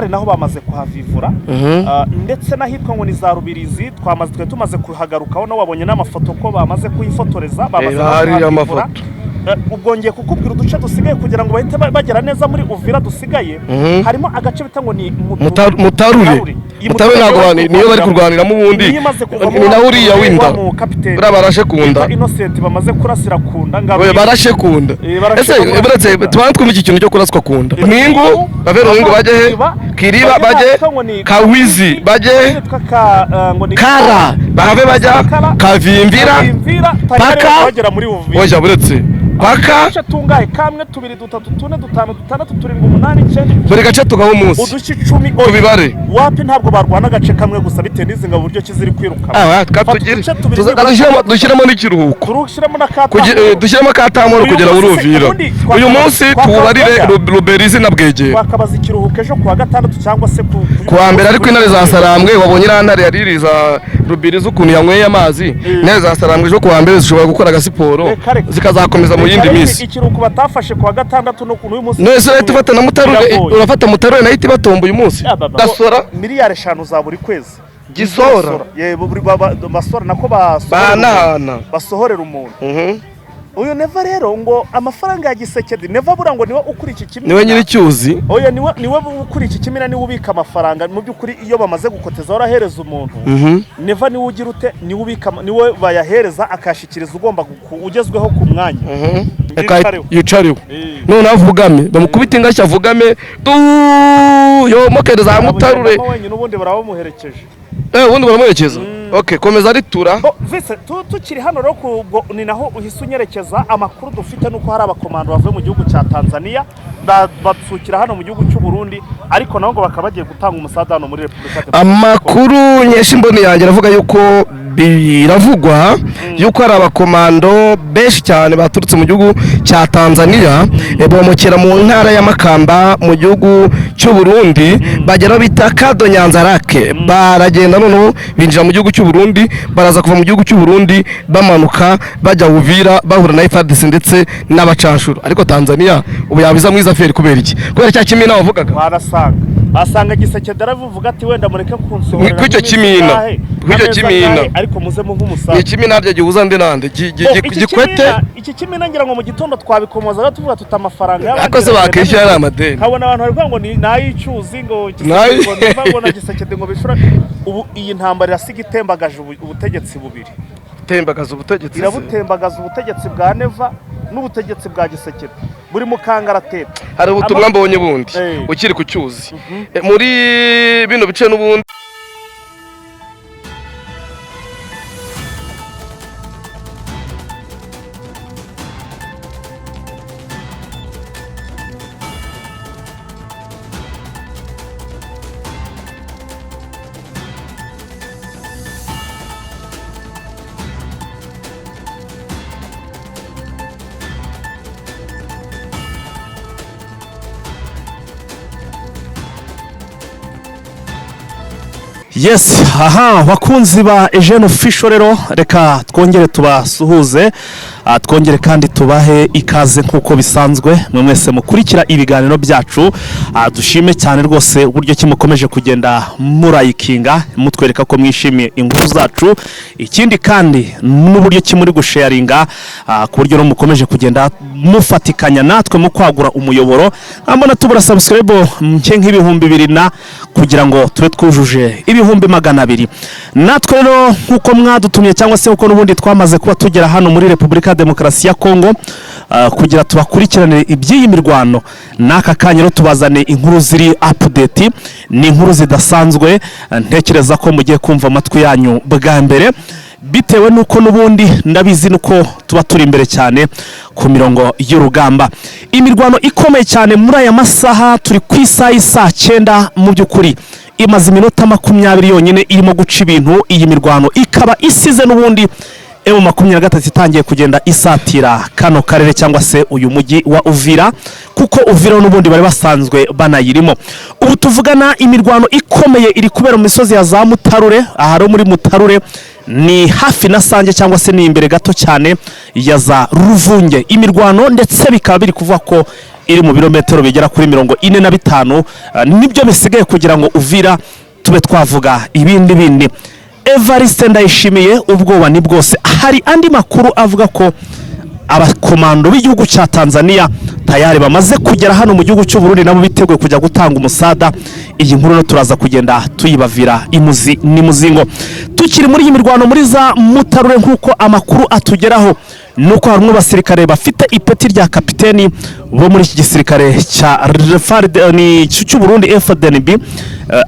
Naho bamaze kuhavivura. Ndetse n'ahitwa ngo ni za Rubirizi twamaze, twari tumaze kuhagarukaho, nawe wabonye n'amafoto ko bamaze kuhifotoreza, bamaze Eh, hari kuhavivura. amafoto. Ubwo ngiye kukubwira uduce dusigaye kugira ngo bahite bagera neza muri Uvira dusigaye. Harimo agace bita ngo ni Mutarure. Iyi Mutarure ntabwo bari niyo bari kurwaniramo ubundi. Niyo imaze kuvamo. Ni nawe uriya wa w'inda mu kapiteni buriya barashe kunda. witwa Innocent, bamaze kurasira kunda ngabo. Oya, barashe kunda. Eh, barashe Ese kunda. buretse tubanze twumva iki kintu cyo kuraswa kunda. Eh, Mwingu bave Ruhingu bajye he? Kiriba bajye Kawizi bajye he? Kara bahave bajya Kavimvira paka bagera muri Uvira. Oya, buretse paka. Uduce tungahe? Kamwe, tubiri, dutatu, tune, dutanu, dutandatu, turindwi, umunani, icyenda. Buri gace tugaho umunsi. Uduce 10. Tubibare. Wapi, ntabwo barwana agace kamwe gusa bitewe n'izi ngabo uburyo ki ziri kwiruka. Ah, Fata tugire uduce tubiri nibura. Dushyiremo n'ikiruhuko. Turushyiremo na Dushyiremo akatamoro Uyu kugera munsi muri se, Uvira. ubundi Uyu munsi tubarire Ruberizi na Bwegera. Twakabaza ikiruhuko ejo kuwa gatandatu cyangwa se ku Kuwa mbere, ariko intare za Sarambwe, wabonye iriya ntare yaririza Rubirizi ukuntu yanyweye amazi. Intare za Sarambwe ejo kuwa mbere zishobora gukora agasiporo, Reka, reka. zikazakomeza mu yindi Reka, minsi. Ikiruhuko batafashe kuwa gatandatu no ku n'uyu munsi. None se urahita ufata na Mutarure? Biragoye. Urafata Mutarure nayo ihita ibatomba uyu munsi. Ya, baba. Gasora. Miliyari 5 za buri kwezi. Gisora. Yego, buri basora nako basohorera Banahana. umuntu. Basohorera umuntu. Uyu Neva rero ngo amafaranga ya Gisekedi, Neva buriya ngo niwe ukuri iki kimina. Niwe nyiricyuzi. Oya, niwe ukuri iki kimina, niwe ubika amafaranga. Mu by'ukuri iyo bamaze gukoteza warahereza umuntu. Neva niwe ugira ute? Niwe ubika, niwe bayahereza akayashyikiriza ugomba ugezweho ku mwanya. Reka Yicariwe. yicariwe. Eh. Noneho avugame, bamukubite ingashyi, avugame du yomokereza Mutarure. Amugendamo wenyine, ubundi barabamuherekeje. Eh, ubundi baramuherekeza. Okay, komeza aritura. Bo, Vise, tukiri hano rero ubwo ni naho uhise unyerekeza. Amakuru dufite nuko hari abakomando bavuye mu gihugu cya Tanzania batsukira hano mu gihugu cy'u Burundi, ariko nabo ngo bakaba bagiye gutanga umusada hano muri Repubulika ya Demokarasi ya Kongo. Amakuru nyesha imboni yanjye aravuga yuko biravugwa yuko hari abakomando benshi cyane baturutse mu gihugu cya Tanzania, bomokera mu ntara ya Makamba mu gihugu cy'u Burundi, bagera aho bita Kado Nyanzarake, baragenda noneho binjira mu gihugu cy'u Burundi, baraza kuva mu gihugu cy'u Burundi bamanuka bajya Uvira, bahura na FARDC ndetse n'abacanshuro. Ariko Tanzania ubu yabiza mwiza feri kubera iki? Kubera cya kimina wavugaga. Barasanga basanga Gisekedi aravuga ati: "Wenda mureke kunsohorera Kw'icyo nk'iminsi kimina. ingahe, Kw'icyo amezi kimina. angahe, ariko muze muhe umusada." Ni ikimina harya gihuza nde nande? Bo, Gikwete. Iki kimina ngira ngo mu gitondo twabikomozaga tuvuga tuti amafaranga y'abandi Ariko se iragenda bakishyura neza. ari amadeni? Nkabona abantu bari kuvuga ngo ni n'ay'icyuzi ngo Gisekedi ngo niva ngo na Gisekedi ngo bishura. Ubu iyi ntambara irasiga itembagaje ubutegetsi bubiri. Tembagaza ubutegetsi se. Irabutembagaza, ubutegetsi bwa Neva n'ubutegetsi bwa Gisekedi buri mu kangaratete. Hari ubutumwa mbonye bundi. Eh. Ukiri ku cyuzi. Muri bino bice n'ubundi. Yes, aha bakunzi ba Eugene Official rero, reka twongere tubasuhuze, twongere kandi tubahe ikaze nk'uko bisanzwe mwe mwese mukurikira ibiganiro byacu. Dushime cyane rwose uburyo ki mukomeje kugenda murayikinga, mutwereka ko mwishimiye inkuru zacu. Ikindi kandi n'uburyo ki muri gusharinga, ku buryo rero mukomeje kugenda mufatikanya natwe mu kwagura umuyoboro. Mbona tubura subscribe nke nk'ibihumbi 2 na kugira ngo tube twujuje 200,000. Natwe rero nk'uko mwadutumye cyangwa se uko n'ubundi twamaze kuba tugera hano muri Repubulika ya Demokarasi ya Kongo, kugira tubakurikiranire iby'iyi mirwano, n'aka kanya rero tubazane inkuru ziri update. Ni inkuru zidasanzwe, ntekereza ko mugiye kumva amatwi yanyu bwa mbere, bitewe n'uko n'ubundi ndabizi nuko tuba turi imbere cyane ku mirongo y'urugamba. Imirwano ikomeye cyane muri aya masaha turi ku isaha y'isaa 9, mu by'ukuri imaze iminota 20 yonyine irimo guca ibintu. Iyi mirwano ikaba isize n'ubundi M23 itangiye kugenda isatira kano karere cyangwa se uyu mujyi wa Uvira, kuko Uvira n'ubundi bari basanzwe banayirimo. Ubu tuvugana imirwano ikomeye iri kubera mu misozi ya za Mutarure. Aha rero muri Mutarure ni hafi na Sange cyangwa se ni imbere gato cyane ya za Ruvunge. Imirwano ndetse bikaba biri kuvuga ko iri mu birometero bigera kuri 45, nibyo bisigaye kugira ngo Uvira tube twavuga ibindi bindi. Evariste Ndayishimiye ubwoba ni bwose. Hari andi makuru avuga ko abakomando b'igihugu cya Tanzania tayari bamaze kugera hano mu gihugu cy'u Burundi, nabo biteguye kujya gutanga umusada. Iyi nkuru no turaza kugenda tuyibavira imuzi n'imuzingo. Tukiri muri iyi mirwano muri za Mutarure, nk'uko amakuru atugeraho nuko hari umwe basirikare bafite ipeti rya kapiteni bo muri iki gisirikare cya FARD, ni cy'u Burundi FDNB,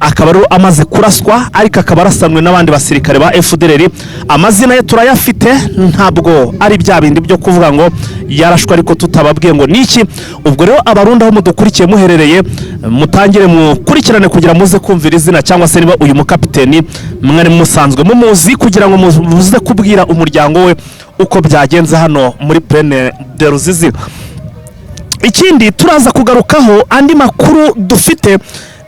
akaba ari amaze kuraswa, ariko akaba arasanwe n'abandi basirikare ba FDLR. Amazina ye turayafite, ntabwo ari bya bindi byo kuvuga ngo yarashwe ariko tutababwiye ngo niki. Ubwo rero Abarundi aho mudukurikiye muherereye, mutangire mukurikirane kugira muze kumvira izina, cyangwa se niba uyu mukapiteni mwari musanzwe mumuzi, kugira ngo muze kubwira umuryango we uko byagenze hano muri Plaine de Ruzizi. Ikindi turaza kugarukaho, andi makuru dufite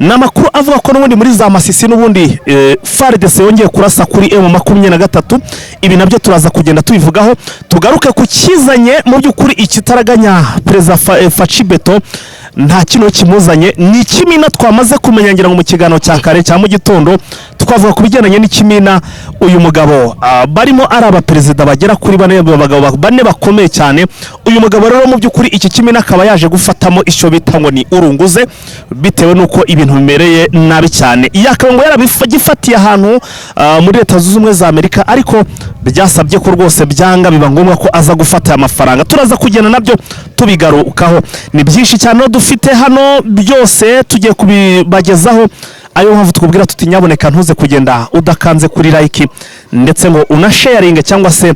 ni amakuru avuga ko n'ubundi muri za Masisi n'ubundi FARDC yongeye kurasa kuri M23. Ibi nabyo turaza kugenda tubivugaho. Tugaruke ku kizanye mu by'ukuri ikitaraganya Perezida Fatshi Béton, nta kintu kimuzanye, ni ikimina twamaze kumenya. Ngira ngo mu kiganiro cya kare cya mu gitondo twavuga ku bigendanye n'ikimina uyu mugabo, barimo ari abaperezida bagera kuri bane, abagabo bane bakomeye cyane. Uyu mugabo rero mu by'ukuri iki kimina akaba yaje gufatamo icyo bita ngo ni urunguze, bitewe n'uko ibintu bimereye nabi cyane. Yakaba ngo yarabigifatiye ahantu muri Leta Zunze Ubumwe za Amerika, ariko byasabye ko rwose byanga biba ngombwa ko aza gufata aya mafaranga. Turaza kugenda nabyo tubigarukaho. Ni byinshi cyane dufite hano, byose tugiye kubibagezaho. Ariyo mpamvu tukubwira tuti nyaboneka ntuze kugenda udakanze kuri like, ndetse ngo unasharinge, cyangwa se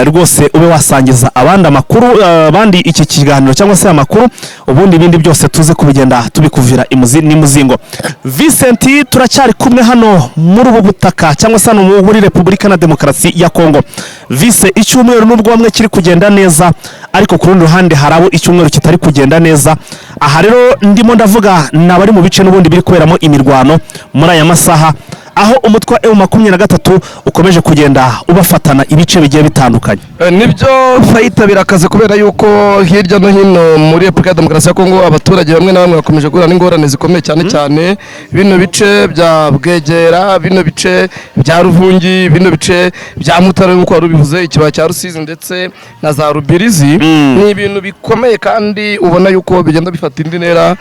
rwose ube wasangiza abandi amakuru, abandi iki kiganiro cyangwa se amakuru, ubundi ibindi byose tuze kubigenda tubikuvira imuzi n'imuzingo. Vincent, turacyari kumwe hano muri ubu butaka, cyangwa se hano muri Repubulika na Demokarasi ya Kongo. Vise, icyumweru nubwo bamwe kiri kugenda neza, ariko ku rundi ruhande hari abo icyumweru kitari kugenda neza. Aha rero ndimo ndavuga ni abari mu bice n'ubundi biri kuberamo imirwano muri aya masaha, aho umutwe wa M23 ukomeje kugenda ubafatana ibice bigiye bitandukanye. Nibyo fayita, birakaze kubera yuko hirya no hino muri Repubulika ya Demokarasi ya Kongo abaturage bamwe na bamwe bakomeje guhura n'ingorane zikomeye, cyane cyane bino bice bya Bwegera, bino bice bya Ruvungi, bino bice bya Mutara nk'uko wari ubivuze, ikibaya cya Rusizi ndetse na za Rubirizi. Ni ibintu bikomeye kandi ubona yuko bigenda bifata indi ntera,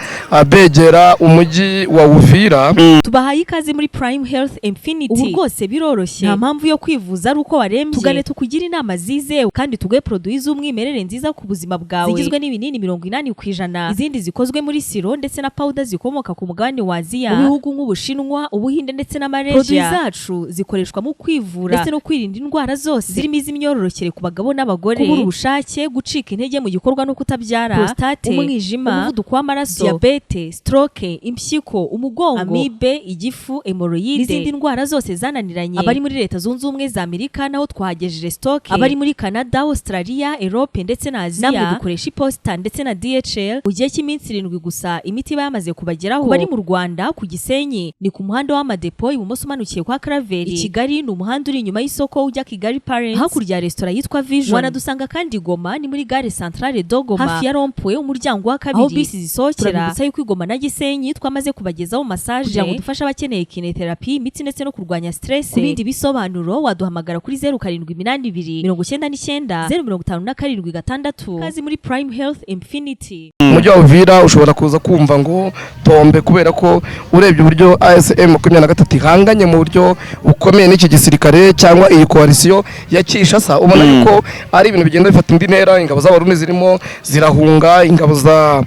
begera umujyi wa Uvira. Tubahaye ikaze muri Prime Health Infinity. Ubu rwose biroroshye, nta mpamvu yo kwivuza ari uko warembye. Tugane tukugire inama zizewe kandi tuguhe produit z'umwimerere nziza ku buzima bwawe, zigizwe n'ibinini 80%, izindi zikozwe muri siro ndetse na powder zikomoka ku mugabane wa Aziya, mu bihugu nk'Ubushinwa, Ubuhinde ndetse na Malaysia. Produit zacu zikoreshwa mu kwivura ndetse no kwirinda indwara zose zirimo iz'imyororokere ku bagabo n'abagore, kubura ubushake, gucika intege mu gikorwa no kutabyara, prostate, umwijima, umuvuduko w'amaraso, diyabete, stroke, impyiko, umugongo, amibe, igifu, hémorroïde n'izindi ndwara zose zananiranye. Abari muri Leta Zunze Ubumwe za Amerika naho twahagejeje stock, abari muri Canada, Australia, Europe ndetse na Aziya. Namwe dukoresha iposita ndetse na DHL, mu gihe cy'iminsi 7 gusa imiti iba yamaze kubageraho. Ku bari mu Rwanda, ku Gisenyi ni ku muhanda w'Amadepo, ibumoso umanukiye kwa Karaveri. I Kigali ni umuhanda uri inyuma y'isoko ujya Kigali Parents, hakurya ya resitora yitwa Vision. Wanadusanga kandi i Goma, ni muri gare centrale de Goma, hafi ya rond-point, umuryango wa kabiri, aho bisi zisohokera. Turabibutsa yuko i Goma na Gisenyi twamaze kubagezaho massage kugira ngo dufashe abakeneye kinetherapy, imitsi ndetse no kurwanya stress. Ku bindi bisobanuro waduhamagara kuri 0782 99 057 6. Kazi muri Prime Health Infinity. Umujyi wa Uvira ushobora kuza kumva ngo tombe, kubera ko urebye uburyo AFC M23 ihanganye mu buryo bukomeye n'iki gisirikare cyangwa iyi coalition ya Kinshasa, ubona yuko ari ibintu bigenda bifata indi ntera. Ingabo z'Abarundi zirimo zirahunga, ingabo za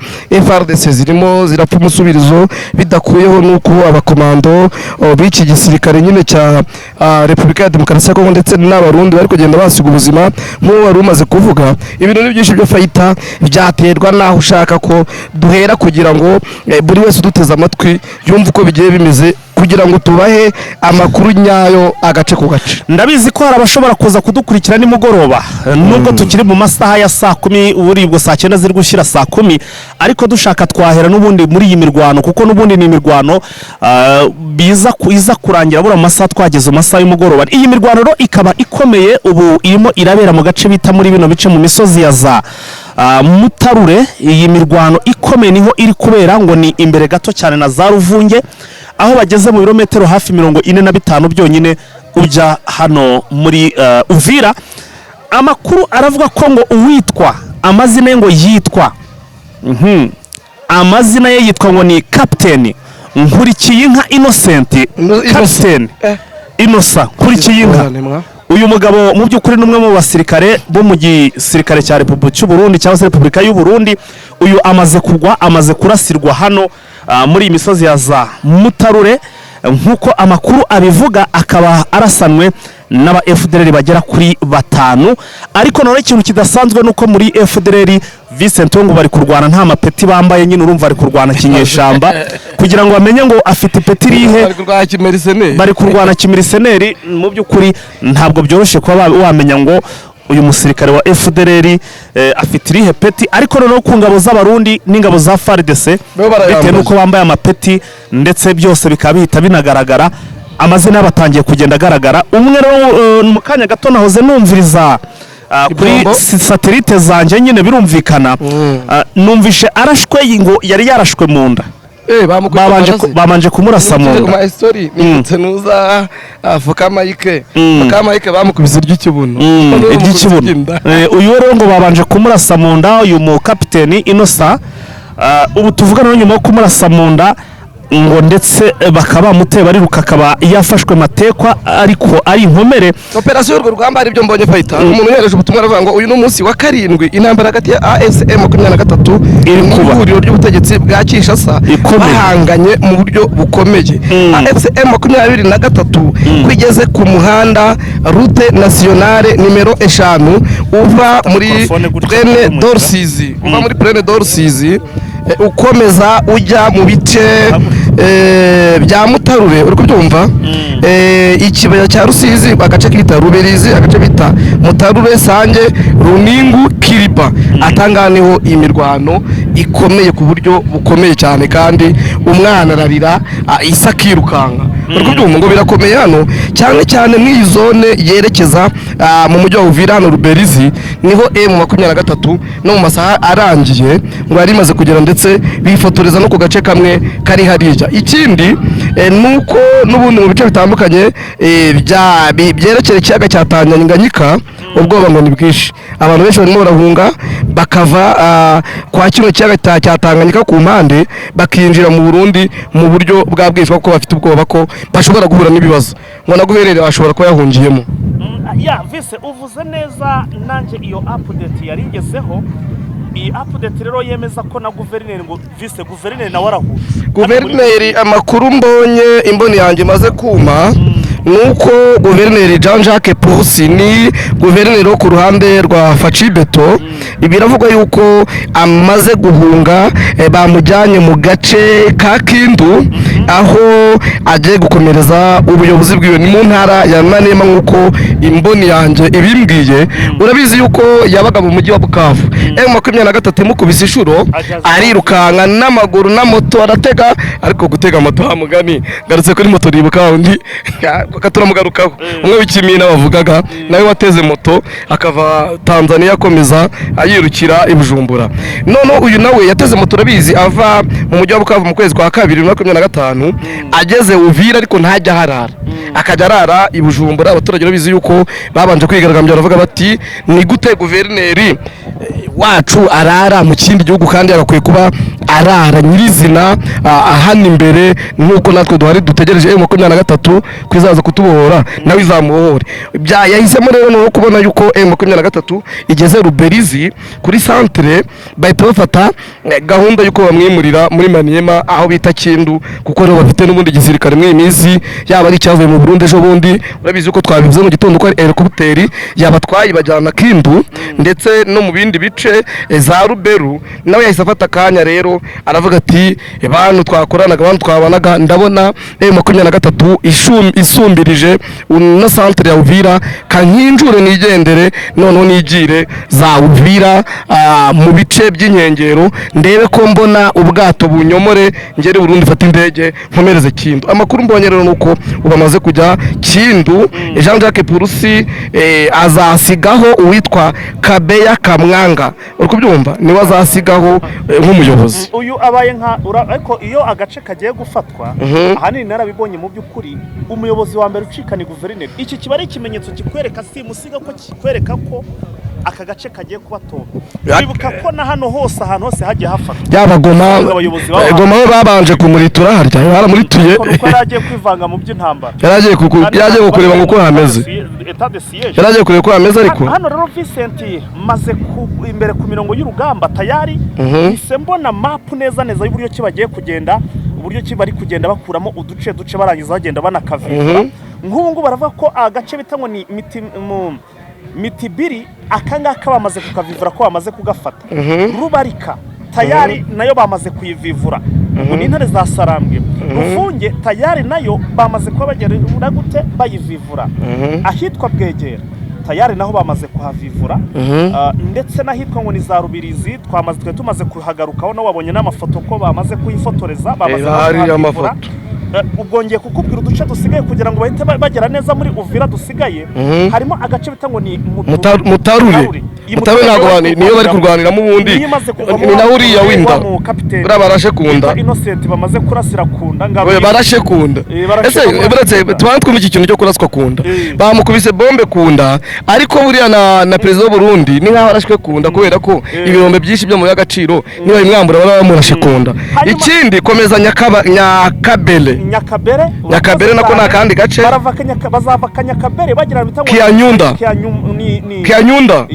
FARDC zirimo zirapfa umusubirizo, bidakuyeho nuko abakomando b'iki gisirikare nyine cya Repubulika ya Demokarasi ya Kongo ndetse n'Abarundi bari kugenda basiga ubuzima nk'uwo wari umaze kuvuga. Ibintu ni byinshi byo fayita, byaterwa n'aho ushaka ko duhera kugira ngo buri wese uduteze amatwi yumve uko bigiye bimeze, kugira ngo tubahe amakuru nyayo agace ku gace. Ndabizi ko hari abashobora kuza kudukurikira nimugoroba, nubwo tukiri mu masaha ya saa 10, buribwo saa 9 ziri gushyira saa 10, ariko dushaka twahera n'ubundi muri iyi mirwano, kuko n'ubundi ni imirwano biza iza kurangira buriya mu masaha twageze mu masaha y'umugoroba. Iyi mirwano rero ikaba ikomeye, ubu irimo irabera mu gace bita muri bino bice mu misozi ya za Mutarure. Iyi mirwano ikomeye niho iri kubera, ngo ni imbere gato cyane na za Ruvunge, aho bageze mu birometero hafi 45 byonyine ujya hano muri Uvira. Amakuru aravuga ko ngo uwitwa amazina ye ngo yitwa amazina ye yitwa ngo ni Kapiteni Nkurikiyinka Innocent. Kapiteni Innocent Nkurikiyinka. Uyu mugabo mu by'ukuri ni umwe mu basirikare bo mu gisirikare cya Repubulika cy'u Burundi, cyangwa se Repubulika y'u Burundi. Uyu amaze kugwa, amaze kurasirwa hano muri iyi misozi ya za Mutarure, nk'uko amakuru abivuga, akaba arasanwe n'aba FDLR bagera kuri batanu. Ariko noneho ikintu kidasanzwe ni uko muri FDLR, Vincent, ngo bari kurwana nta mapeti bambaye. Nyine urumva bari kurwana kinyeshamba, kugira ngo bamenye ngo afite ipeti rihe. Bari kurwanya kimercenary. Bari kurwana kimercenary. Mu by'ukuri ntabwo byoroshye kuba wamenya ngo uyu musirikare wa FDLR afite irihe peti. Ariko noneho ku ngabo z'Abarundi n'ingabo za FARDC, Bo barayambaye. bitewe n'uko bambaye amapeti, ndetse byose bikaba bihita binagaragara, amazina yabo atangiye kugenda agaragara. Umwe rero, mu kanya gato nahoze numviriza kuri Ibyombo. Satellite zanjye nyine, birumvikana, numvishe arashwe, ngo yari yarashwe mu nda. Bamukubise Babanje amaraso. babanje kumurasa mu nda. Ma story nibutse nuza Foka Mike. Foka Mike bamukubise iry'ikibuno. Noneho iry'ikibuno. bamukubise iry'inda. Uyu rero ngo babanje kumurasa mu nda, uyu mu kapiteni Innocent. Ubu tuvugana no nyuma yo kumurasa mu nda, ngo ndetse bakaba bamuteye bariruka, akaba yafashwe matekwa ariko ari inkomere. Operasiyo y'urwo rugamba, hari ibyo mbonye fayita, umuntu yohereje ubutumwa aravuga ngo uyu ni umunsi wa karindwi intambara hagati ya AFC M23 Iri kuba. n'ihuriro ry'ubutegetsi bwa Kinshasa Ikomeye. bahanganye mu buryo bukomeye. AFC M23 kwigeze ku muhanda route nationale nimero 5 uva muri Mikrofone gutya Plaine kuko de Rusizi, uva muri Plaine de Rusizi ukomeza ujya mu bice bya Mutarure, uri kubyumva? Ikibaya cya Rusizi, agace kita Ruberizi, agace bita Mutarure, Sange, Runingu, Kiriba, atangaha niho imirwano ikomeye ku buryo bukomeye cyane, kandi umwana ararira isa akirukanka, uri kubyumva? Ngo birakomeye hano cyane cyane muri iyi zone yerekeza mu mujyi wa Uvira. Hano Ruberizi niho M23 no mu masaha arangiye ngo yari imaze kugera, ndetse bifotoreza no ku gace kamwe kari hariya. Ikindi ni uko n'ubundi mu bice bitandukanye byerekeye ikiyaga cya Tanganyika, ubwoba ngo ni bwinshi. Abantu benshi barimo barahunga bakava kwa kino kiyaga cya Tanganyika ku mpande, bakinjira mu Burundi mu buryo bwa bwinshi, kuko bafite ubwoba ko bashobora guhura n'ibibazo. Ngo na guverineri ashobora kuba yahungiyemo. Ya vise, uvuze neza. Nanjye iyo update yari igezeho. Iyi update rero yemeza ko na guverineri, ngo vice guverineri nawe arahunze. Guverineri, amakuru mbonye, imboni yanjye imaze kuma, ni uko guverineri Jean Jacques Purusi, ni guverineri wo ku ruhande rwa Fatshi Béton, biravugwa yuko amaze guhunga, bamujyanye mu gace ka Kindu aho agiye gukomereza ubuyobozi bwiwe, ni mu ntara ya Maniema nk'uko imboni yanjye ibimbwiye. Urabizi yuko yabaga mu mujyi wa Bukavu, M23 imukubise inshuro arirukanka n'amaguru na moto aratega. Ariko gutega moto, wa mugani ngarutse kuri moto, nibuka undi turamugarukaho, umwe w'ikimina bavugaga nawe wateze moto akava Tanzania akomeza ayirukira i Bujumbura. None uyu nawe yateze moto, urabizi, ava mu mujyi wa Bukavu mu kwezi kwa kabiri 2025, ageze Uvira ariko ntajya aharara, akajya arara i Bujumbura. Abaturage urabizi yuko babanje kwigaragambya, baravuga bati: "Ni gute guverineri wacu arara mu kindi gihugu kandi yagakwiye kuba arara nyirizina hano imbere, nk'uko natwe duhari dutegereje M23 ko izaza kutubohora, nawe izamubohore?" Bya yahisemo rero ni kubona yuko M23 igeze Ruberizi kuri centre, bahita bafata gahunda y'uko bamwimurira muri Maniema aho bita Kindu, kuko rero bafite n'ubundi gisirikare muri iyi minsi, yaba ari icyavuye mu Burundi ejo bundi, urabizi yuko twabivuze mu gitondo ko ari helicopter yabatwaye ibajyana Kindu, ndetse no mu bindi bice za Ruberu. Nawe yahise afata akanya rero. Aravuga ati: "Bantu twakoranaga, bantu twabanaga, ndabona M23 isumbirije na centre ya Uvira, kankinjure nigendere, noneho nigire za Uvira mu bice by'inkengero, ndebe ko mbona ubwato bunyomore ngere Burundi, fata indege nkomereze Kindu." Amakuru mbonye rero nuko ubu amaze kujya Kindu. Jean Jacques Purusi azasigaho uwitwa Kabeya Kamwanga, uri kubyumva? Niwe azasigaho nk'umuyobozi. Uyu abaye nka ariko iyo agace kagiye gufatwa, ahanini narabibonye, mu by'ukuri umuyobozi wa mbere ucika ni guverineri. Iki kiba ari ikimenyetso kikwereka, simusiga ko kikwereka ko aka gace kagiye kuba tombe. Wibuka ko na hano hose, ahantu hose hagiye hafatwa, Yaba Goma. Abayobozi b'aho Goma bo babanje kumuritura, harya baramurituye. Ariko nuko yari agiye kwivanga mu by'intambara. Yari agiye kureba ngo uko hameze. État de siège. Yari agiye kureba uko hameze, ariko Hano rero Vincent, maze imbere ku mirongo y'urugamba tayari mpise mbona mapu neza neza y'uburyo ki bagiye kugenda, uburyo ki bari kugenda bakuramo uduce duce, barangiza bagenda banakavivura. Nk'ubu ngubu baravuga ko agace bita ngo ni Mitibiri, aka ngaka bamaze kukavivura, ko bamaze kugafata. Rubarika tayari nayo bamaze kuyivivura, ubu ni intare za Sarambwe. Rufunge tayari nayo bamaze kuba bagera gute bayivivura. Ahitwa Bwegera tayari naho bamaze kuhavivura. Ndetse n'ahitwa ngo ni za Rubirizi twamaze, twari tumaze kuhagarukaho, nawe wabonye n'amafoto ko bamaze kuyifotoreza, bamaze Eh, hari kuhavivura. amafoto. Ubwo ngiye kukubwira uduce dusigaye kugira ngo bahite bagera neza muri Uvira dusigaye. Harimo agace bita ngo ni Mutarure. Iyi Mutarure ntabwo bari niyo bari kurwaniramo ubundi. Niyo imaze kuvamo. Ni nawe uriya wa w'inda mu kapiteni buriya barashe kunda. witwa Innocent, bamaze kurasira kunda ngabo. Oya, barashe kunda. Barashe Ese kunda. buretse tubanze twumva iki kintu cyo kuraswa kunda. Bamukubise bombe kunda, ariko buriya na perezida w'u Burundi ni nkaho arashwe kunda, kubera ko ibirombe byinshi byo mu y'agaciro niba bimwambura baba bamurashe kunda. Ikindi, komeza Nyakabere. Nyakabere. Nyakabere nako ni akandi gace. Barava bazava Kanyakabere bagira bita ngo Kiyanyunda. Kiyanyunda.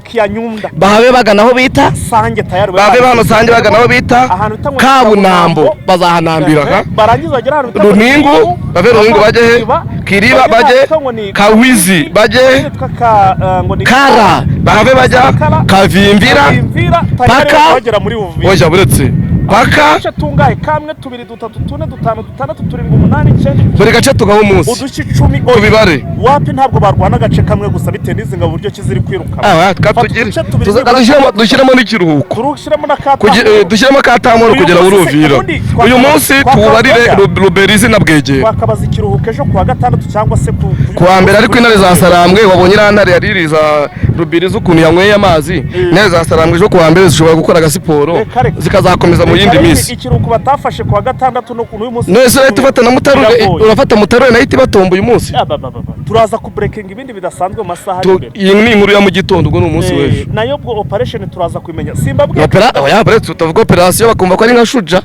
Kiyanyunda. Bahabe bagana aho bita Sange tayari. Bave bano Sange bagana aho bita Ahantu bita ngo Kabunambo, bazahanambira ha. Barangiza bagera ahantu bita ngo ni Runingu, Runingu, bave Runingu bajye he? Kiriba, Kiriba, bagera bajye ahantu bita ngo ni Kawizi, bajye hitwa ka ngo ni Kara, bahave bajya Kara, Kavimvira. Kavimvira, tayari Paka. bagera muri Uvira. Oya, buretse paka. Uduce tungahe? Kamwe, tubiri, dutatu, tune, dutanu, dutandatu, turindwi, umunani, icyenda. Buri gace tugaho umunsi. Uduce 10. Tubibare. Wapi, ntabwo barwana agace kamwe gusa bitewe n'izi ngabo uburyo ki ziri kwiruka. Ah, Fata tugire uduce tubiri nibura. dushyiremo n'ikiruhuko. Turushyiremo na ka Dushyiremo akatamoro Uyu kugera munsi muri se, Uvira. ubundi Uyu munsi tubarire Ruberizi na Bwegera. Twakabaza ikiruhuko ejo kuwa gatandatu cyangwa se Ku wa mbere. Ariko intare za Sarambwe, wabonye iriya ntare yaririza Rubirizi ukuntu yanyweye amazi? Intare za Sarambwe ejo ku wa mbere zishobora gukora agasiporo, Reka, reka. zikazakomeza mu yindi Reka, minsi. Ikiruhuko batafashe kuwa gatandatu no ku n'uyu munsi. None se urahita ufata na Mutarure? Biragoye. Urafata Mutarure nayo ihita ibatomba uyu munsi. Ah, ba, ba, ba, ba. Turaza kubreakinga ibindi bidasanzwe mu masaha ari imbere. Iyi ni inkuru ya mu gitondo, ubwo ni umunsi w'ejo. Nayo ubwo operation turaza kubimenya, simbabwiye. Oya, buretse utavuga operasiyo bakumva ko ari nka Shuja.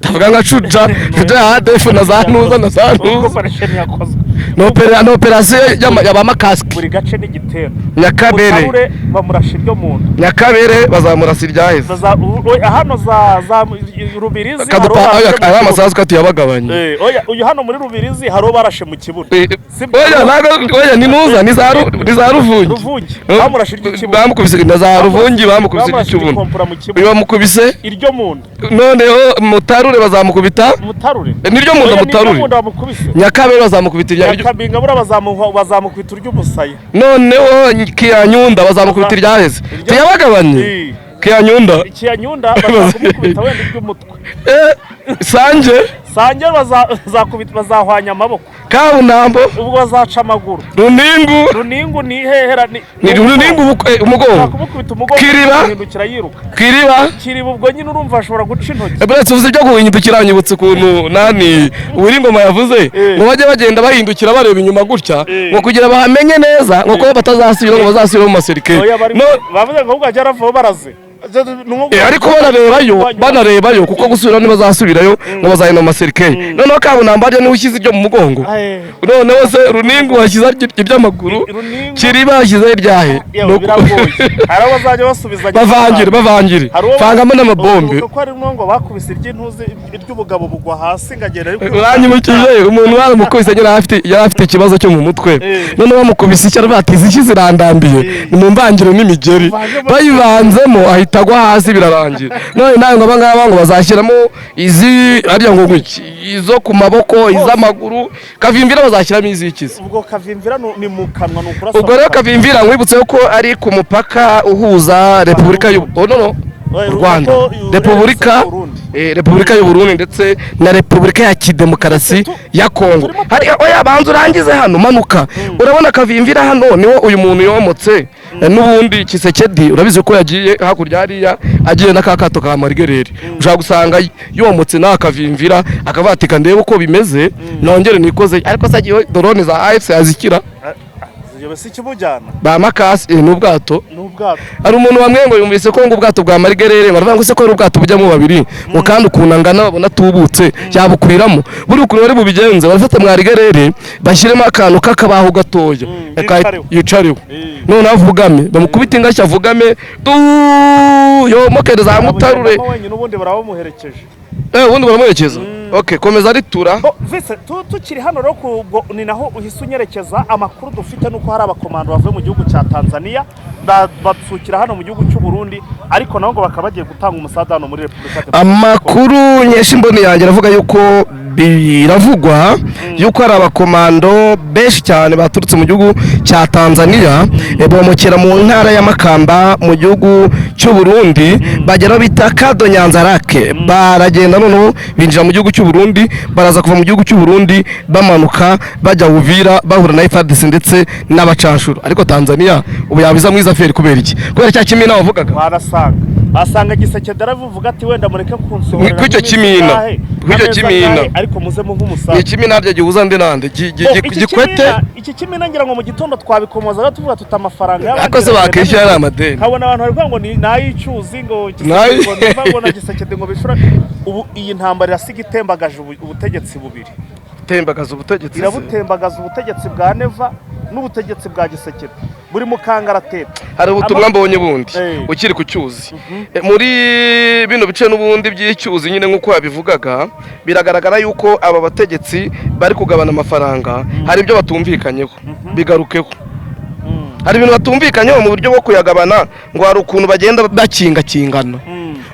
Tavuga nka Shuja, Shuja ya ADF na za ntuza na za Ubwo ntuza. operation yakozwe. Ni operasiyo y'abamakasike. Buri gace n'igitero. Nyakabere. Mutarure bamurasha iryo mu nda. Nyakabere bazamurasa iryaheze. Hano za Rubirizi hari Kadupa uwo barashe mu aya kibuno. masasu katuyabagabanye. Oya, uyu hano muri Rubirizi hari uwo barashe mu kibuno. Oya, ntabwo, oya, ni ntuza, ni za Ruvungi. Ruvungi bamurashe iry'ikibuno. Bamukubise na za Ruvungi, bamukubise Bamurashe iry'ikibuno. igikompora mu kibuno. Uyu bamukubise Iryo mu nda. Noneho Mutarure bazamukubita Mutarure. Niryo mu nda. Oya, niryo Mutarure. mu nda bamukubise. Nyakabere bazamukubita irya Nyakabinga buriya bazamukubita ury'umusaya. Noneho Kiyanyunda bazamukubita iryaheze. Tuyabagabanye. Kiyanyunda. Kiyanyunda bazamukubita wenda iry'umutwe. Sange. Sange bazahwanya amaboko. Kabunambo. Ubwo bazaca amaguru. Runingu. Runingu ni hehera ni Ni Runingu umugongo. Kumukubita umugongo. Kiriba. Guhindukira yiruka. Kiriba. Kiriba ubwo nyine urumva ashobora guca intoki. Buretse uvuze ibyo guhindukira, nyibutse ukuntu nani Uwiringoma yavuze ngo bajye bagenda bahindukira bareba inyuma gutya, ngo kugira bahamenye neza, ngo kuba batazasubira, ngo bazasubire mu maserikare. Oya, bari No, bavuze ngo ahubwo ajya aravaho baraze. Ariko banarebayo kuko gusubira ntibazasubirayo, ngo bazahina mu maserikare. Noneho Kabunamba harya niwe ushyize ibyo mu mugongo. Noneho se Runingu washyize iby'amaguru? Runingu. Kiriba yashyizeho iryahe? Yewe, biragoye, hari abo bazajya basubizanya. Bavangire, bavangire. Hari uwo Vangamo n'amabombe. Uvuga ko harimo ngo bakubise iry'intuzi, iry'ubugabo bugwa hasi ngo agenda ari Uranyibukije umuntu baramukubise yari afite ikibazo cyo mu mutwe. Noneho bamukubise icyo, aravuga ati: "Izi nshyi zirandambiye, ni mu mvangiro n'imigeri." Vangemo. Bayivanzemo ahita Itagwa hasi birarangira. None nawe ngo abangaba ngo bazashyiramo izi ariya ngo ngwiki, izo ku maboko, iz'amaguru. Kavimvira bazashyiramo iz'ikizi? Ubwo Kavimvira ni mu kanwa, ni ukurasa. Ubwo rero Kavimvira nkwibutse ko ari ku mupaka uhuza Repubulika y'u, oh, no, no, Oya, Rwanda, Repubulika Burundi. Repubulika y'u Burundi ndetse na Repubulika ya Kidemokarasi ya Kongo. Hari, oya, banza urangize hano. Manuka, urabona Kavimvira hano niwo uyu muntu yomotse. N'ubundi Tshisekedi urabizi ko yagiye hakurya hariya, agiye na ka kato ka Marigereri. Ushobora gusanga yomotse na Kavimvira, akavuga ati: "Ndebe uko bimeze nongere nikoze." Ariko se agiye, drone za AFC yazikira? Ziyobe si ikimujyana. Ba makasi, n'ubwato. N'ubwato. Hari umuntu wamwe ngo yumvise ko ngo ubwato bwa Marigerere, baravuga ngo se ko ari ubwato bujyamo babiri, ngo kandi ukuntu angana babona atubutse yabukwiramo. Buri ukuntu bari bubigenze, barafata Mwarigerere bashyiremo akantu k'akabaho gatoya. Yicareho. Yicareho. Noneho avugame, bamukubite ingashya, avugame du yomokere za mutarure. Abugendamo wenyine, ubundi barabamuherekeje. Ubundi baramuherekeza. Okay, komeza aritura. Bo, vise tukiri hano rero, ubwo ni naho uhise unyerekeza. Amakuru dufite nuko hari abakomando bavuye mu gihugu cya Tanzania batsukira hano mu gihugu cy'u Burundi, ariko nabo ngo bakaba bagiye gutanga umusada hano muri Repubulika ya Demokarasi. Amakuru nyesha imboni yanjye aravuga yuko biravugwa yuko hari abakomando benshi cyane baturutse mu gihugu cya Tanzania, bomokera mu ntara ya Makamba mu gihugu cy'u Burundi, bagera aho bita Kado Nyanzarake, baragenda noneho binjira mu gihugu cy'u Burundi. Baraza kuva mu gihugu cy'u Burundi bamanuka bajya Uvira, bahura na FARDC ndetse n'abacanshuro. Ariko Tanzania ubu yabiza mwiza affaire kubera iki? Kubera cya kimina wavugaga. Barasanga basanga Tshisekedi aravuga ati: "Wenda mureke kunsohorera Kw'icyo nk'iminsi kimina. ingahe, Kw'icyo amezi kimina. angahe, ariko muzemo nk'umusaza." Ni ikimina harya gihuza nde nande? Oh, iki Gikwete. Iki kimina ngira ngo mu gitondo twabikomozaga tuvuga tuti amafaranga y'abandi Ariko se iragenda bakishyura neza. ari amadeni? Nkabona abantu bari kuvuga ngo ni n'ay'icyuzi, ngo ngo niva ngo na Tshisekedi ngo bishura. Ubu iyi ntambara irasiga itembagaje ubutegetsi bubiri. Tembagaza ubutegetsi se. Irabutembagaza, ubutegetsi bwa Neva n'ubutegetsi bwa Tshisekedi buri mu kangaratete. Hari ubutumwa mbonye bundi ukiri ku cyuzi. Muri bino bice n'ubundi by'icyuzi nyine, nk'uko yabivugaga, biragaragara yuko aba bategetsi bari kugabana amafaranga, hari ibyo batumvikanyeho. Bigarukeho, hari ibintu batumvikanyeho mu buryo bwo kuyagabana, ngo hari ukuntu bagenda bakingakingana,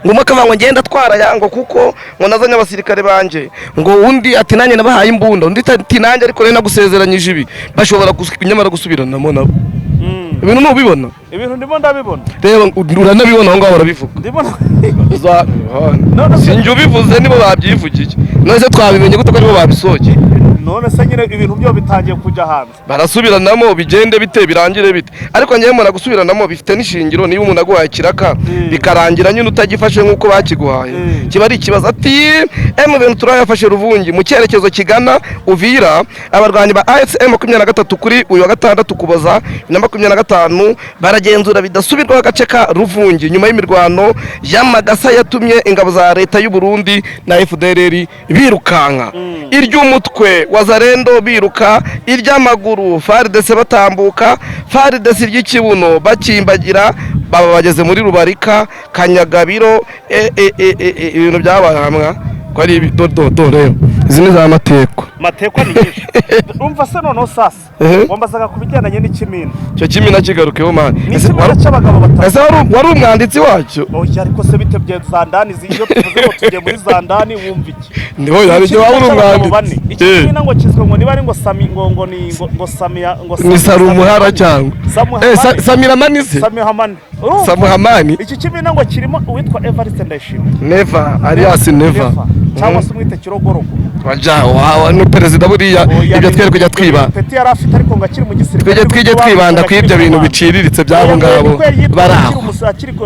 ngo umwe akavuga ngo ngenda atwara aya, ngo kuko ngo nazanye abasirikare banjye, ngo undi ati nanjye nabahaye imbunda, undi ati nanjye ariko rero nagusezeranyije ibi. Bashobora nyamara gusubiranamo nabo. Ibintu ntubibona? Ibintu ndimo ndabibona. Reba, uranabibona aho ngaho barabivuga. Ndimo. Sinjye ubivuze, nibo babyivugiye. None se twabimenye gute ko aribo babisohoye? None se nyine ibintu byo bitangiye kujya hanze. Barasubiranamo, bigende bite, birangire bite? Ariko ngewe mbona gusubiranamo bifite n'ishingiro. Niba umuntu aguhaye ikiraka, bikarangira nyine utagifashe nk'uko bakiguhaye, kiba ari ikibazo. Ati M bintu turayafashe Ruvungi mu cyerekezo kigana Uvira. Abarwanyi ba AFC M23 kuri uyu wa gatandatu Kuboza 2025 baragenzura bidasubirwaho agace ka Ruvungi nyuma y'imirwano y'amagasa yatumye ingabo za leta y'u Burundi na FDLR birukanka iry'umutwe Wazalendo, biruka iry'amaguru FARDC batambuka, FARDC iry'ikibuno bakimbagira, baba bageze muri Rubarika Kanyagabiro. Ibintu byabaye hamwe ko ari ibi. Do do do, rero izi ni za mateko. Matekwa ni nyinshi. Umva se noneho sasa, wambazaga ku bigendanye n'ikimina. Icyo kimina kigarukeho, man. Ni ikimina cy'abagabo batatu. Ese wari umwanditsi wacyo? Oya, ariko se bite bya zandani iyo tuvuze ngo tugiye muri zandani wumva iki? Niho yari ibyo, waba uri Ikimina cy'abagabo bane. umwanditsi. Ikimina ngo kizwe ngo niba ari ngo Sami, ngo ni ngo Samia, ngo Ni Sarumuhara cyangwa Samuhamani. Samiramani se? Samihamani. Urumva? Samuhamani. Iki kimina ngo kirimo uwitwa Evariste Ndayishimiye. Neva, alias Neva. Cyangwa se umwite Kirogorogo. Waja wawa ni perezida buriya. Oya, Ibyo twere kujya twiba. Peti yari afite ariko ngo akiri mu gisirikare. Twige twibanda ku ibyo bintu biciriritse by'abo ngabo bari aho.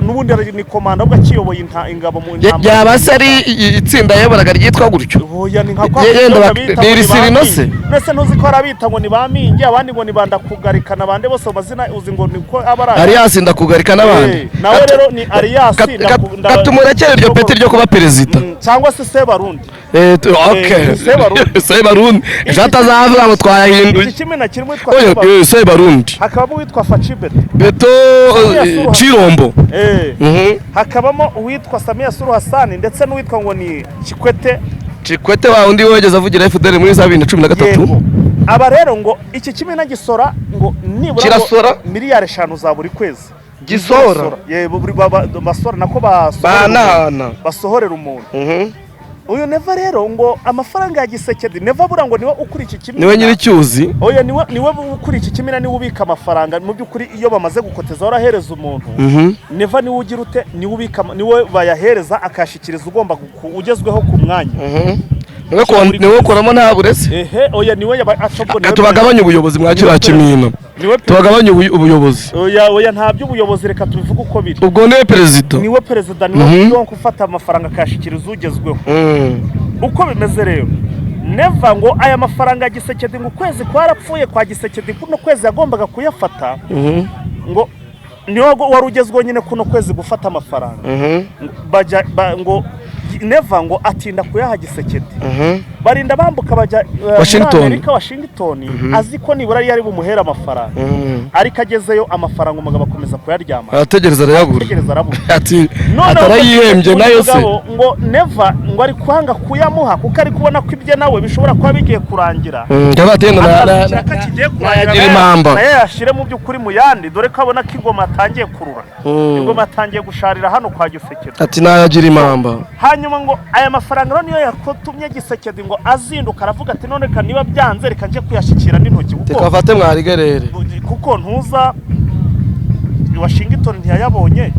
N'ubundi ni komanda, ahubwo akiyoboye ingabo mu ntambara. Yaba se ari itsinda yayoboraga ryitwa gutyo? Oya, ni nka kwa Yenda bita ngo ni ni irisirino ba se? Mingi. Mbese ntuzi ko hari abita ngo ni ba Mingi, abandi ngo ni ba Ndakugarikana, abandi bose mu mazina uzi ngo ni ko aba ari Alias Ndakugarika n'abandi. Nawe rero ni Alias Katumurekere iryo peti ryo kuba perezida. Cyangwa se Sebarundi. Okay. Sebarundi. Sebarundi ejo atazavuga ngo twayahinduye. Iki kimina kirimo witwa Oya, Sebarundi. Sebarundi. Hakabamo uwitwa Facibet. Beto. Samia Suluhu. Chirombo. Hakabamo uwitwa Samia Suluhu Hassan ndetse n'uwitwa ngo ni Kikwete. Chikwete wa undi wegeze avugira FDL muri za 2013. Yego. Aba rero ngo iki kimina gisora ngo nibura ngo Kirasora? miliyari 5 za buri kwezi. Gisohora? Yego, buri basora nako basohorera umuntu. Banahana. Basohorera umuntu. Uyu Neva rero ngo amafaranga ya Gisekedi, Neva buriya ngo niwe ukuri iki kimina. Niwe nyiricyuzi. Oya, niwe ukuri iki kimina, niwe ubika amafaranga. Mu by'ukuri iyo bamaze gukoteza warahereza umuntu, Neva niwe ugira ute? Niwe ubika, niwe bayahereza akayashyikiriza ugomba ugezweho ku mwanya. Niwe ukoramo nta burese. Ehe, oya, niwe yaba acobwo niwe. Tubagabanye ubuyobozi mwa kiriya kimina. Niwe. Tubagabanye ubuyobozi. Oya, oya, nta by'ubuyobozi, reka tubivuge uko biri. Ubwo niwe perezida. Niwe perezida, niwe yonka ufata amafaranga akayashyikiriza ugezweho. Uko bimeze rero, Neva ngo aya mafaranga ya Gisekedi, ngo ukwezi kwarapfuye kwa Gisekedi, kuno kwezi yagombaga kuyafata, ngo niwe wari ugezweho nyine kuno kwezi gufata amafaranga. Ngo bajya ngo Neva ngo atinda kuyaha Gisekedi, barinda bambuka bajya muri Washington. Amerika, Washington, azi ko nibura yari bumuhere amafaranga, ariko agezeyo amafaranga umugabo akomeza kuyaryama. Arategereza arayabura. Ategereza arabura. Ati Noneho atarayihembye uyu nayo se. mugabo ngo Neva ngo ari kwanga kuyamuha kuko ari kubona ko ibye nawe bishobora kuba bigiye kurangira. Ndabateye ngo Akazi kiraka kigiye kurangira, nayagira impamba. Nayo yashyire mu by'ukuri mu yandi, dore ko abona ko ingoma atangiye kurura, ingoma atangiye gusharira hano kwa Gisekedi. Ati nayagira impamba. Hanyuma ngo aya mafaranga rero niyo yatumye Gisekedi ngo azinduka, aravuga ati: "None reka, niba byanze, reka njye kuyashyikira n'intoki," kuko Reka afate mwarigerere. kuko ntuza Washington ntiyayabonye,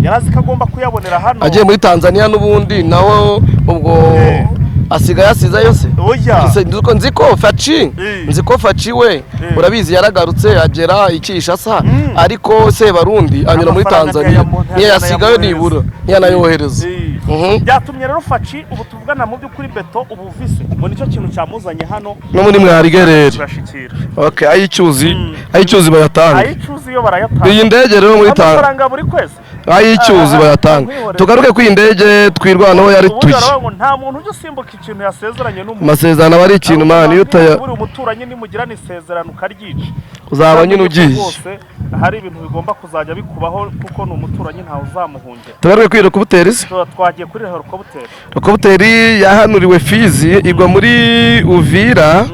yari azi ko agomba kuyabonera hano. Agiye muri Tanzania n'ubundi nawe ubwo asigaye asizeyo se? Oya. Nzi ko Faci nzi ko Faci we urabizi yaragarutse agera i Kinshasa, ariko Sebarundi anyura muri Amafaranga Tanzania, ntiyayasigayo ntiyanayamuhereza. Nibura ntiyanayohereza. Byatumye rero Faci ubu tuvugana, mu by'ukuri beto ubu vise ngo nicyo kintu cyamuzanye hano. No muri mwarigerere. Turashikira. Okay, ayicyuzi, ayicyuzi bayatanga. Ayicuzi yo barayatanga. Iyi ndege rero muri Tanzania Amafaranga buri kwezi. Ayicyuzi bayatanga. Nkwihorere. Tugaruke kuri iyi ndege Twirwanaho yari Ubundi tuye. baravuga ngo nta muntu ujya usimbuka ikintu yasezeranye n'umuntu. Amasezerano aba ari ikintu, man, iyo utaya Buri umuturanyi nimugirana isezerano ukaryica, uzaba nyine ugiye. Rwose hari ibintu bigomba kuzajya bikubaho kuko ni umuturanyi, ntawe uzamuhungira. Tugaruke kuri helicopter se. Tuba twagiye kuri helicopter. Helicopter yahanuriwe Fizi igwa muri Uvira,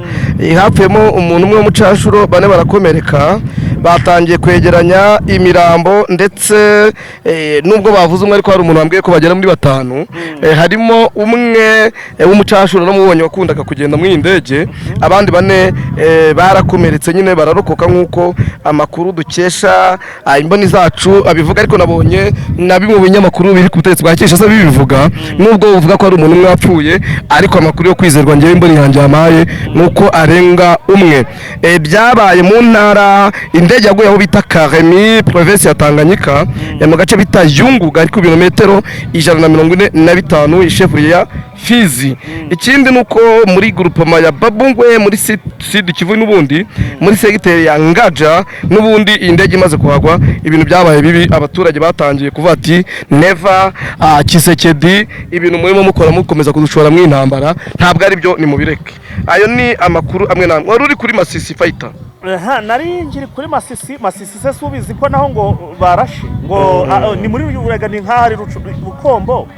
hapfuyemo umuntu umwe w'umucashuro, bane barakomereka. Batangiye kwegeranya imirambo ndetse nubwo bavuze umwe, ariko hari umuntu wambwiye ko bagera muri batanu. Harimo umwe w'umucashuro namubonye wakundaga kugenda muri iyi ndege, abandi bane barakomeretse nyine bararokoka nk'uko amakuru dukesha imboni zacu abivuga, ariko nabonye na bimwe mu binyamakuru biri ku butegetsi bwa Kinshasa bibivuga, nubwo buvuga ko hari umuntu umwe wapfuye, ariko amakuru yo kwizerwa ngewe imboni yanjye yamaye ni uko arenga umwe. Byabaye mu ntara, indege yaguye aho bita Karemi, province ya Tanganyika, mu gace bita Yungu, gari ku birometero 145 ishefuri ya Fizi. Ikindi ni uko muri groupement ya Babungwe muri Sud Kivu, n'ubundi muri segiteri ya Ngaja, n'ubundi iyi ndege imaze kuhagwa ibintu byabaye bibi. Abaturage batangiye kuvuga ati: "Neva, Kisekedi, ibintu murimo mukora mukomeza kudushora mu intambara ntabwo ari byo, nimubireke." Ayo ni amakuru amwe n'amwe. Wari uri kuri Masisi fighter. Aha, nari nkiri kuri Masisi. Masisi se subizi ko naho ngo barashe ngo ni muri Urega, ni nk'ahari Bukombo,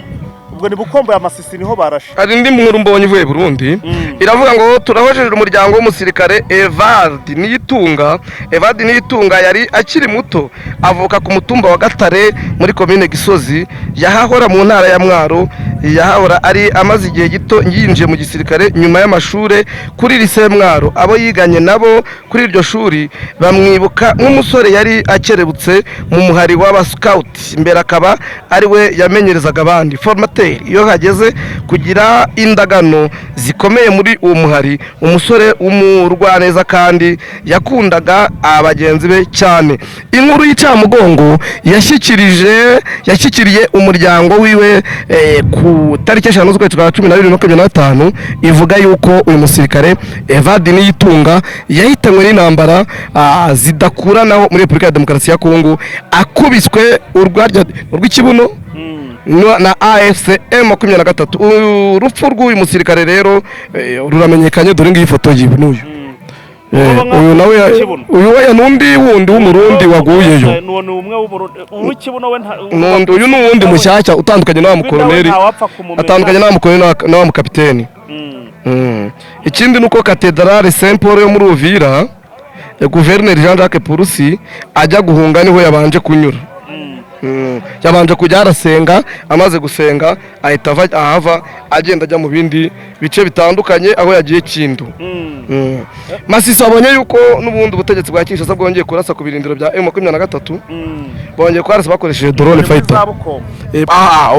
ubwo ni Bukombo ya Masisi niho barashe. Hari indi nkuru mbonye ivuye Burundi, iravuga ngo turahojeje umuryango w'umusirikare Evard Niyitunga. Evard Niyitunga yari akiri muto, avuka ku mutumba wa Gatare muri komine Gisozi yahahora mu ntara ya Mwaro. Yahahora ari amaze igihe gito yinjiye mu gisirikare nyuma y'amashure kuri lycée Mwaro. Abo yiganye nabo kuri iryo shuri bamwibuka nk'umusore yari akerebutse mu muhari w'aba scout, mbere akaba ari we yamenyerezaga abandi formateur iyo hageze kugira indagano zikomeye muri uwo muhari. Umusore w'umurwaneza kandi yakundaga abagenzi be cyane. Inkuru y'icamugongo yashyikirije yashyikiriye umuryango wiwe ku tariki 5 z'ukwezi kwa 12 25, ivuga yuko uyu musirikare Evadi Niyitunga yahitanywe n'intambara zidakuranaho muri Repubulika ya Demokarasi ya Kongo, akubiswe urwarya urw'ikibuno na AFC M23. Urupfu rw'uyu musirikare rero ruramenyekanye. Dore ngiyi foto yiwe, n'uyu. Uyu nawe W'ikibuno. uyu we n'undi wundi w'Umurundi waguyeyo. Ni umwe w'Umurundi uw'ikibuno we N'undi, uyu ni uwundi mushyashya utandukanye na wa mukoloneli. Ntawapfa kumumenya. Atandukanye na wa mukoloneli na wa mukapiteni. Ikindi ni uko katedrale Saint Paul yo muri Uvira, guverineri Jean Jacques Purusi ajya guhunga niho yabanje kunyura. Yabanje kujya arasenga, amaze gusenga ahita ahava agenda ajya mu bindi bice bitandukanye aho yagiye Kindu. Masisi wabonye yuko n'ubundi ubutegetsi bwa Kinshasa bwongeye kurasa ku birindiro bya M23, bongeye kurasa bakoresheje drone fighter. Za Bukombo.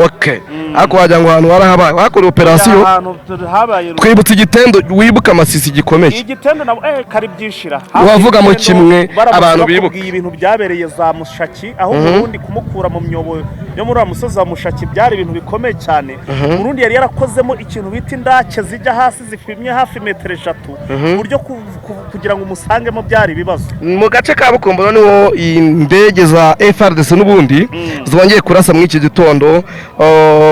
Okay, ariko wagira ngo ahantu harahabaye hakorewe operasiyo. Ahantu habaye Twibutse igitendo, wibuka Masisi gikomeye. Igitendo nabo kari byinshira. Wavuga mu kimwe Baramutse abantu bibuka. bakubwiye ibintu byabereye za Mushaki, aho Burundi kumukura mu myobo yo muri wa musozi wa Mushaki byari ibintu bikomeye cyane. Burundi yari yarakozemo ikintu bita indake zijya hasi zipimye hafi metero 3, ku buryo kugira ngo umusangemo byari ibibazo. Mu gace ka Bukombo niho indege za FARDC n'ubundi zongeye kurasa muri iki gitondo,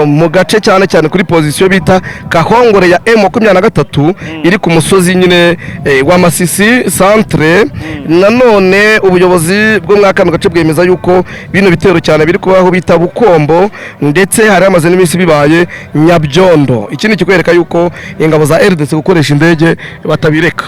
mu gace cyane cyane kuri position bita Kahongore ya M23 iri ku musozi nyine wa Masisi centre. Nanone ubuyobozi bwo muri kano gace bwemeza yuko bino bitero cyane biri kubaho bita Bukombo, ndetse hari hamaze n'iminsi bibaye Nyabyondo. Ikindi kikwereka yuko ingabo za RDC gukoresha indege batabireka.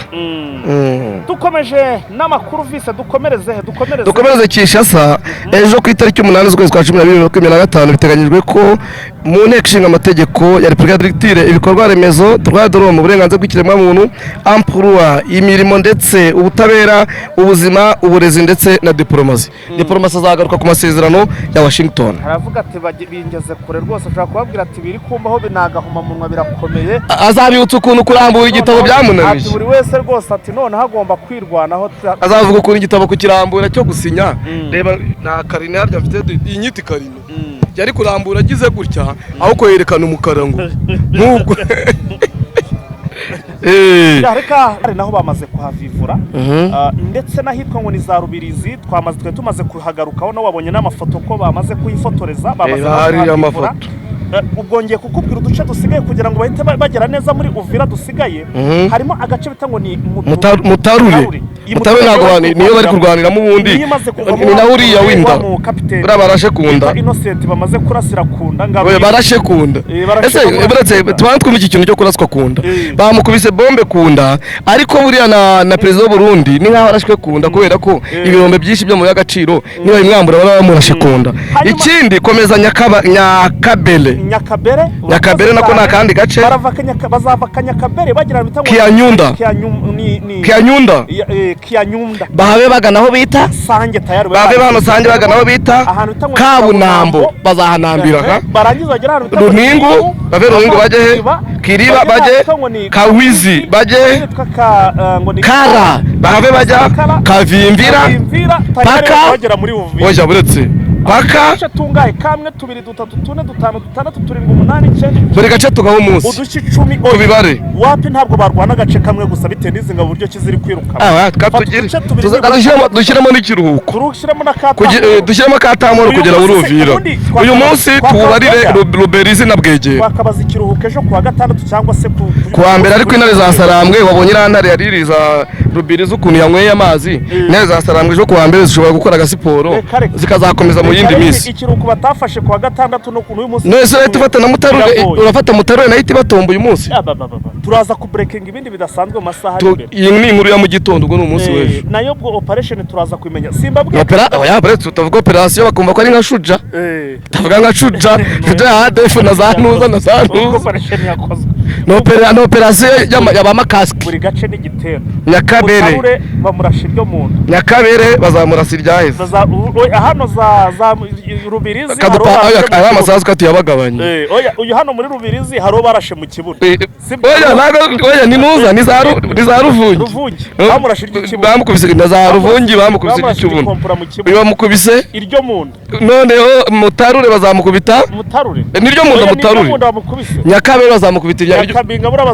Dukomeje n'amakuru vise, dukomereze he? Dukomereze. Dukomereze Kinshasa. Ejo ku itariki 8 z'ukwezi kwa 12 2025, biteganyijwe ko mu nteko ishinga amategeko ya Repubulika Directive ibikorwa remezo, droit de l'homme, uburenganzira bw'ikiremwamuntu, emploi, imirimo ndetse ubutabera, ubuzima, uburezi ndetse na diplomasi. Diplomasi azagaruka ku masezerano ya Washington. Aravuga ati bingeze kure rwose, ashobora kubabwira ati biri kumbaho binagahomamunwa, birakomeye. Azabibutsa ukuntu kurambura igitabo Noneho byamunaniye. ati buri wese rwose, ati noneho agomba kwirwanaho. Azavuga ukuntu igitabo kukirambura cyo gusinya, reba nta karine harya mfite, iyi nyiti karine yari kurambura agize gutya aho kwerekana umukara ngo nk'ubwo. Ya, reka hari naho bamaze kuhavivura. Ndetse n'ahitwa ngo ni za Rubirizi twamaze, twari tumaze kuhagarukaho, nawe wabonye n'amafoto ko bamaze kuhifotoreza, bamaze Eh, no hari kuhavivura. amafoto. Ubwo ngiye kukubwira uduce dusigaye kugira ngo bahite bagera neza muri Uvira dusigaye. Harimo agace bita ngo ni Mutarure. Iyi Mutarure ntabwo bari niyo bari kurwaniramo ubundi. Niyo imaze kuvamo. Ni nawe uriya wa w'inda mu kapiteni buriya barashe kunda. witwa Innocent, bamaze kurasira kunda ngabo. Oya, barashe kunda. Barashe Ese kunda. buretse tubanze twumva iki kintu cyo kuraswa kunda. Bamukubise bombe kunda, ariko buriya na perezida w'u Burundi ni nkaho arashwe kunda, kubera ko ibirombe byinshi byo mu y'agaciro niba bimwambura baba bamurashe kunda. Ikindi, komeza Nyakabere. Nyakabere. Nyakabere nako ni akandi gace. Barava bazava Kanyakabere bagira bita ngo Kiyanyunda. Kiyanyunda. Kiyanyunda. Bahabe bagana aho bita Sange tayari. Bave bano Sange bagana aho bita Ahantu bita ngo Kabunambo, bazahanambira ha. Barangiza bagera ahantu bita ngo ni Runingu, Runingu, bave Runingu bajye he? Kiriba, Kiriba bagera bajye ahantu bita ngo ni Kawizi, bajye hitwa ka ngo ni Kara, bahave bajya Kara, Kavimvira. Kavimvira, tayari Paka. bagera muri Uvira. Oya, buretse paka. Uduce tungahe? Kamwe, tubiri, dutatu, tune, dutanu, dutandatu, turindwi, umunani, icyenda. Buri gace tugaho umunsi. Uduce 10. Tubibare. Wapi, ntabwo barwana agace kamwe gusa bitewe n'izi ngabo uburyo ki ziri kwiruka. Ah, Fata tugire uduce tubiri nibura. dushyiremo n'ikiruhuko. Turushyiremo na ka Dushyiremo akatamoro Uyu kugera munsi muri se, Uvira. ubundi Uyu munsi tubarire Ruberizi na Bwegera. Twakabaza ikiruhuko ejo kuwa gatandatu cyangwa se ku Kuwa mbere, ariko intare za Sarambwe, wabonye iriya ntare yaririza Rubirizi ukuntu yanyweye amazi? Intare za Sarambwe ejo kuwa mbere zishobora gukora agasiporo, Reka, reka. zikazakomeza mu yindi Reka, minsi. Ikiruhuko batafashe kuwa gatandatu no ku n'uyu munsi. None se urahita ufata na Mutarure? Biragoye. Urafata Mutarure nayo ihita ibatomba uyu munsi. Ah, ba, ba, ba, ba. Turaza kuburekinga ibindi bidasanzwe mu masaha ari imbere. Iyi ni inkuru ya mu gitondo, ubwo ni umunsi w'ejo. Nayo ubwo operation turaza kubimenya, simbabwiye. Oya, buretse utavuga operasiyo bakumva ko ari nka Shuja. Utavuga nka Shuja, Shuja ya ADF na za ntuza na za Ubwo ntuza. operation yakozwe. Ni operasiyo y'abamakasike. Buri gace n'igitero. Nyakabere. Mutarure bamurasha iryo mu nda. Nyakabere bazamurasa iryaheze. Oya, hano za Rubirizi hari Kadupa uwo barashe aya mu aya kibuno. masasu katuyabagabanye. Oya, uyu hano muri Rubirizi hari uwo barashe mu kibuno. Oya, ntabwo, oya, ni ntuza, ni za Ruvungi. Ruvungi bamurashe iry'ikibuno. Bamukubise na za Ruvungi, bamukubise Bamurashe iry'ikibuno. igikompora mu kibuno. Uyu bamukubise Iryo mu nda. Noneho Mutarure bazamukubita Mutarure. Niryo mu nda. Oya, niryo Mutarure. mu nda bamukubise. Nyakabere bazamukubita irya Nyakabinga buriya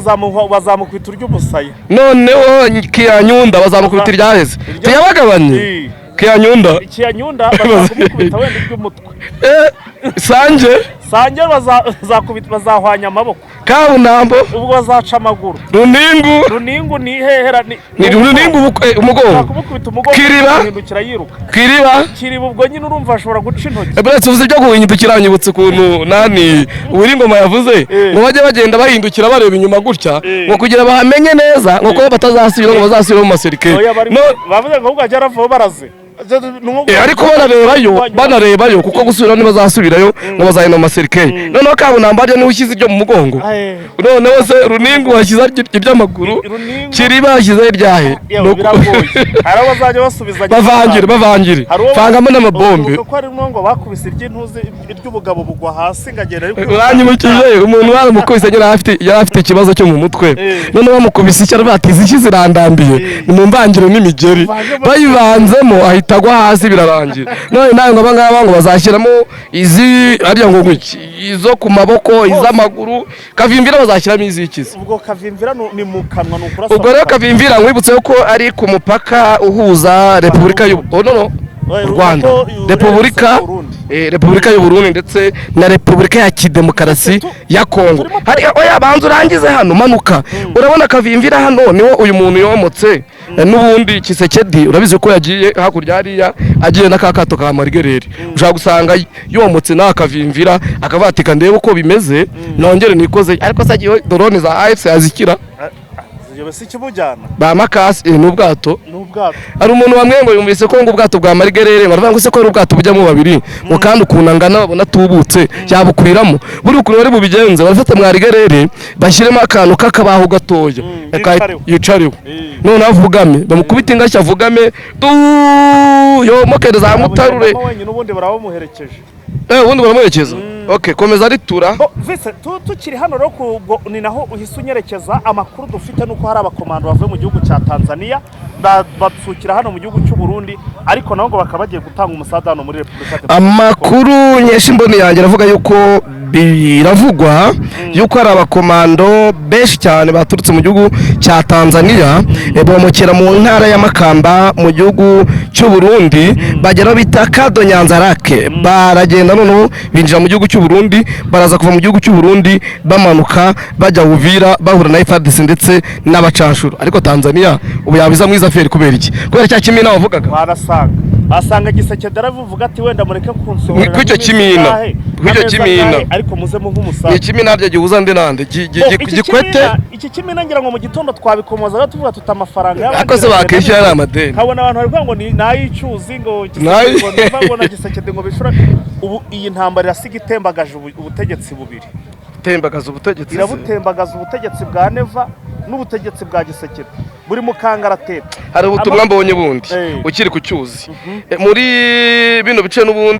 bazamukubita ury'umusaya. Noneho Kiyanyunda bazamukubita iryaheze. Tuyabagabanye. Kiyanyunda. Kiyanyunda bazamukubita wenda iry'umutwe. Sange. Sange bazahwanya amaboko. Kabunambo. Ubwo bazaca amaguru. Runingu. Runingu ni hehera ni Ni Runingu umugongo. Kumukubita umugongo. Kiriba. Guhindukira yiruka. Kiriba. Kiriba ubwo nyine urumva ashobora guca intoki. Buretse uvuze ibyo guhindukira, nyibutse ukuntu nani Uwiringoma yavuze ngo bajye bagenda bahindukira bareba inyuma gutya, ngo kugira bahamenye neza, ngo kuba batazasubira, ngo bazasubire mu maserikeri. Oya, bari No bavuze ngo ahubwo ajya aravaho baraze. Ariko banarebayo kuko gusubira ntibazasubirayo ngo bazahina mu maserikeye. Noneho Kabunamba harya niwe ushyize ibyo mu mugongo. Noneho se Runingu washyize iby'amaguru? Runingu. Kiriba yashyizeho iryahe? Yewe, Nuko- biragoye, hari abo bazajya basubizanya. Bavangire, bavangire. Hari uwo- Vangamo n'amabombe. Uvuga ko harimo ngo bakubise iry'intuzi, iry'ubugabo bugwa hasi ngo agenda ari Uranyibukije umuntu baramukubise yari afite ikibazo cyo mu mutwe. Noneho bamukubise icyo, aravuga ati: "Izi nshyi zirandambiye, ni mu mvangiro n'imigeri." Vangemo- Bayivanzemo ahita agwa hasi, birarangira. None nawe ngo abangaba ngo bazashyiramo izi ariya ngo iki, izo ku maboko, iz'amaguru. Kavimvira bazashyiramo iz'ikizi? Ubwo Kavimvira ni mu kanwa, ni ukurasa Ubwo rero mu kanwa. Kavimvira nkwibutse ko ari ku mupaka uhuza Repubulika y'u, oh, no, no. Oya, U Rwanda, ko Repubulika Burundi. Repubulika y'u Burundi ndetse na Repubulika ya Kidemokarasi ya Kongo. Hari, oya, banza urangize hano. Manuka, urabona Kavimvira hano niwo uyu muntu yomotse. N'ubundi Kisekedi urabizi ko yagiye hakurya hariya, agiye na ka kato ka Marigereri. Ushobora gusanga yomotse na Kavimvira, akavuga ati: "Ndebe uko bimeze, nongere nikoze." Ariko se agiye, drone za AFC yazikira? Ziyobe si ikimujyana. Ba makasi, n'ubwato. N'ubwato. Hari umuntu wamwe ngo yumvise ko ngo ubwato bwa Marigerere, baravuga ngo se ko ari ubwato bujyamo babiri, ngo kandi ukuntu angana babona atubutse yabukwiramo. Buri ukuntu bari bubigenze, barafata Mwarigerere bashyiremo akantu k'akabaho gatoya. Yicareho. Yicareho. Noneho avugame, bamukubite ingashya, avugame du yomokere za mutarure. Abugendamo wenyine, ubundi barabamuherekeje. Ubundi baramuherekeza. Okay, komeza aritura. Bo, vise tukiri hano rero, ubwo ni naho uhise unyerekeza. Amakuru dufite nuko hari abakomando bavuye mu gihugu cya Tanzania batsukira hano mu gihugu cy'u Burundi, ariko nabo ngo bakaba bagiye gutanga umusada hano muri Repubulika ya Demokarasi. Amakuru nyesha imboni yanjye aravuga yuko biravugwa yuko hari abakomando benshi cyane baturutse mu gihugu cya Tanzania, bomokera mu ntara ya Makamba mu gihugu cy'u Burundi, bagera aho bita Kado Nyanzarake, baragenda noneho binjira mu gihugu cy'u Burundi. Baraza kuva mu gihugu cy'u Burundi bamanuka bajya Uvira, bahura na FARDC ndetse n'abacanshuro. Ariko Tanzania ubu yabiza mwiza affaire kubera iki? Kubera cya kimina wavugaga. Barasanga basanga Gisekedi aravuga ati: "Wenda mureke kunsohorera Kw'icyo nk'iminsi kimina. ingahe, Kw'icyo amezi kimina. angahe, ariko muzemo nk'umusaza." Ni ikimina harya gihuza nde nande? Oh, iki Gikwete. Iki kimina ngira ngo mu gitondo twabikomozaga tuvuga tuti amafaranga y'abandi Ariko se bakishyura ari amadeni? Nkabona abantu bari kuvuga ngo ni n'ay'icyuzi, ngo Gisekedi ngo niva ngo na Gisekedi ngo bishura. Ubu iyi ntambara irasiga itembagaje ubutegetsi bubiri. Tembagaza ubutegetsi se. Irabutembagaza, ubutegetsi bwa Neva n'ubutegetsi bwa Gisekedi buri mu kangaratete. Hari ubutumwa mbonye bundi. Ukiri ku cyuzi. Muri bino bice n'ubundi.